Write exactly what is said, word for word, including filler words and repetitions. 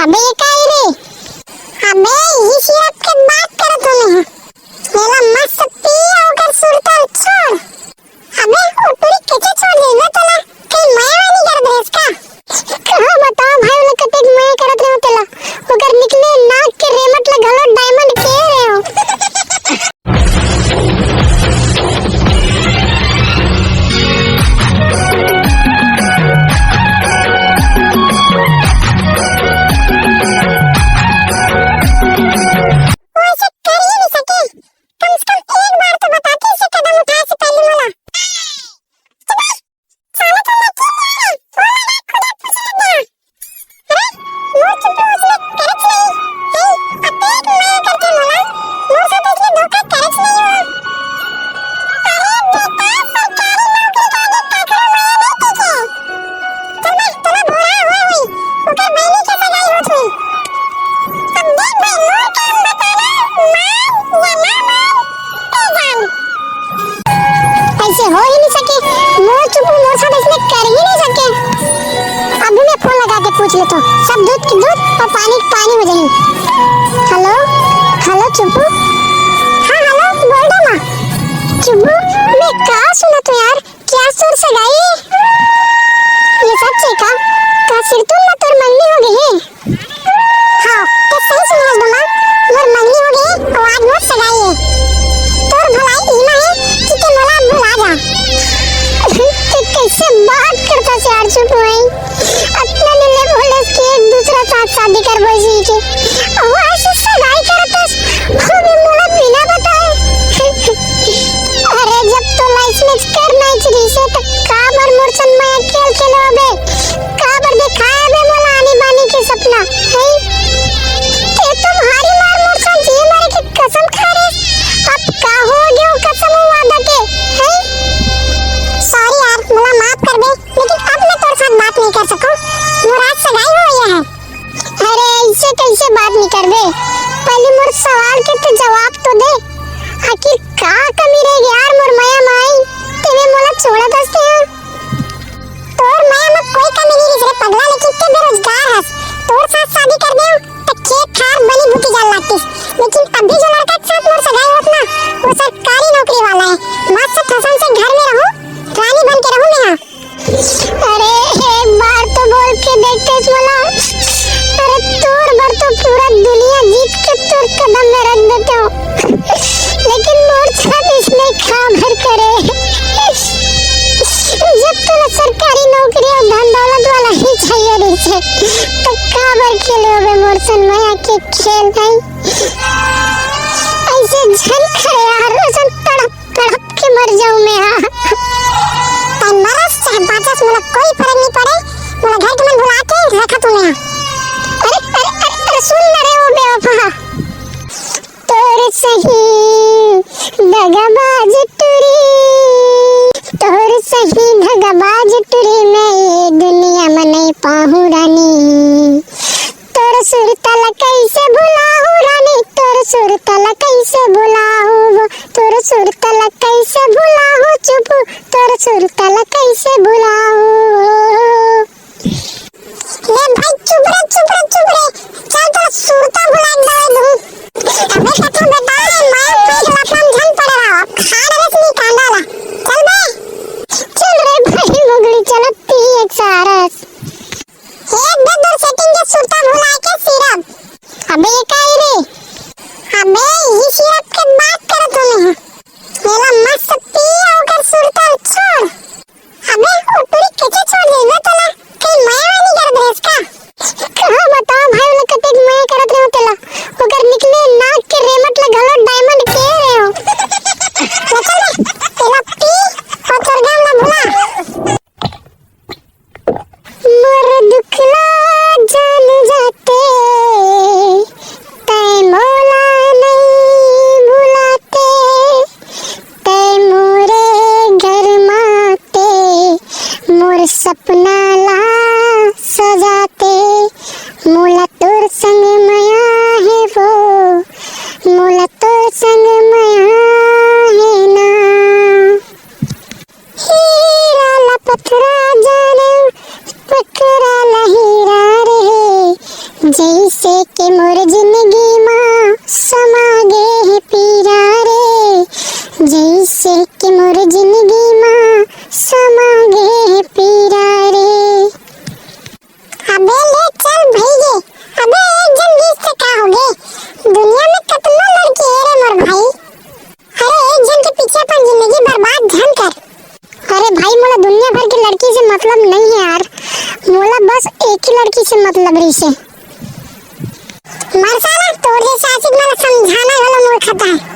अबे ये का हे रे? अबे इही सिरप के बात करत हों मैं। एला मस्त पी अउ ओकर सुरता ल छोड़। अबे ओ टूरी कइसे छोड़ देही तोला? कहीं मया वाली कर देस का? कहाँ बताओं भाई, ओला कतेक मया करत रहेंव तेला। ओकर निकले नाक के रेमट ला घलो डायमंड के रहेंव। वो ऐसे कर ही नहीं सके। कम से कम एक बार तो बताती इसे कदम उठाए से पहले मोला। साला तुम की मारा? वो लगा खुदा पूछने लगा। अरे, मोर चुप्पू उसने करच नहीं। हे, अतेक मया करथे मोला, मोर साथ उसने धोखा करच नहीं वो। अरे बेटा, सरकारी नौकरी का आगे काकरो मया नहीं कीचे। चल बे, तोला भोला हुआ हुई, ओकर बहिनी के सगाई होत हुई। अब देख भाई, मोर काम बताना, मान या ना मान, तू जान। ऐसे हो ही नहीं सके। मोर चुप्पू मोर साथ इसने कर ही नहीं सके। अभी मैं फोन लगा के पूछ लेता हूँ, सब दूध की दूध और पानी की पानी हो जाएगी। Hello, hello Chuppu. हाँ हेलो, बोल रहा माँ। चुप्पू, मैं का सुना तो यार, क्या सुर सगाई? ये सच है का? का सिरतुन में तोर मंगनी हो गई है? हाँ, तो सही सुने हस डोमा, मोर मंगनी हो गई है और आज मोर सगाई है। तोर भलाई इमा है कि ते मोला भुला जा। ते कैसे बात करता से यार, चुप हो। अपना मिले बोले कि एक दूसरा साथ शादी कर बोल जी के। और ऐसे सगाई करता, वो भी मोला बिना बताए। अरे जब तो लाइफ में करना ही चाहिए से तो काबर मोर संग मया खेल खेलो बे? काबर दिखाए बे मोला आनी बानी के सपना, हैं? ते तो भारी मार मोर संग जी मारे के कसम खा रे। अब का हो गयो कसम वादा के, हैं? सॉरी यार, मोला माफ कर दे, लेकिन अब मैं तोर साथ बात नहीं कर सकूं। मोर आज सगाई हो गया है। अरे ऐसे कैसे बात नहीं कर दे? पहले मोर सवाल के तो जवाब तो दे। आखिर का कमी रह गई यार मोर मया माई? तेने मोला छोड़ा दस के यहाँ। तोर मया में कोई कमी नहीं रही रे पगला, लेकिन ते बेरोजगार हस। तोर साथ शादी कर दे तो खेत खार बनी बूटी जान लागतीस। लेकिन अभी जो लड़का के साथ मोर सगाई होत ना, वो सरकारी नौकरी वाला है। मस्त फसन से घर में रहूं, रानी बन के रहूं मैं यहाँ। अरे एक बार तो बोल के देखते मोला। अरे तोर बर तो पूरा दुनिया जीत के तोर कदम में रख देते हो, लेकिन मोर साथ इसने काबर करे? जब तोला सरकारी नौकरी और धन दौलत वाला ही चाहिए रहिसे, तो काबर खेले होबे मोर संग मया के खेल भाई? ऐसे झन करे यार, ऐसे तड़प तड़प के मर जाऊं मैं, हाँ। तैं मरस चाहे बाँचस, मोला कोई फरक नहीं पड़े। मोला घर के मन भुला के रखा तूने यहाँ। अरे, अरे, अरे, अरे, सुन ना रे वो बेवफा। तोर सही दगाबाज टुरी, तोर सही दगाबाज टुरी, मैं ये दुनिया में नहीं पाहूँ रानी। तोर सुरता ला कैसे भुलाहूँ रानी, तोर सुरता ला कैसे भुलाहूँ वो, तोर सुरता ला कैसे भुलाहूँ चुप, तोर सुरता ला कैसे भुलाहूँ। ले भाई चुप रे, चुप रे, चुप रे, चल तोर सुरता भुला के दवाई दूँ। अबे कथम बेटा, मैं फेंक लपम झन पड़े रहा, खा डरे से कांदा ला, चल बे। चल रे भाई मुगली, चलत पी एक सारस। एक दे दूर सेटिंग के सुरता भुला के सिरप। अबे ये का है रे? अबे ये सिरप के बात करत हों मैं। एला मस्त पी अउ ओकर सुरता छोड़। अबे ओ टुरी कैसे छोड़ देगा तोला? कहीं मया वाली कर देस का? कहाँ बताओ भाई, ओला कतेक मया करत रहेंव तेला। ओकर निकले नाक के रेमट ला घलो डायमंड के रहेंव। ले चल बे, एला पी अउ तोर गम ला भुला। मोर दुख ला जान जाते, जइसे के मोर जिंदगी मा समा गे हे पीरा रे, जइसे के मोर जिंदगी मा समा गे हे पीरा रे। अबे ले चल भई गे। अबे एक झन गीस से का होगे? दुनिया में कतनो लड़की हे रे मोर भाई। अरे एक झन के पीछे अपन जिंदगी बर्बाद झन कर। अरे भाई, मोला दुनिया भर के लड़की से मतलब नहीं है यार, मोला बस एक ही लड़की से मतलब रहिसे। मर साला, तोर जैसे आशिक मन ला समझाना घलो मूर्खता है।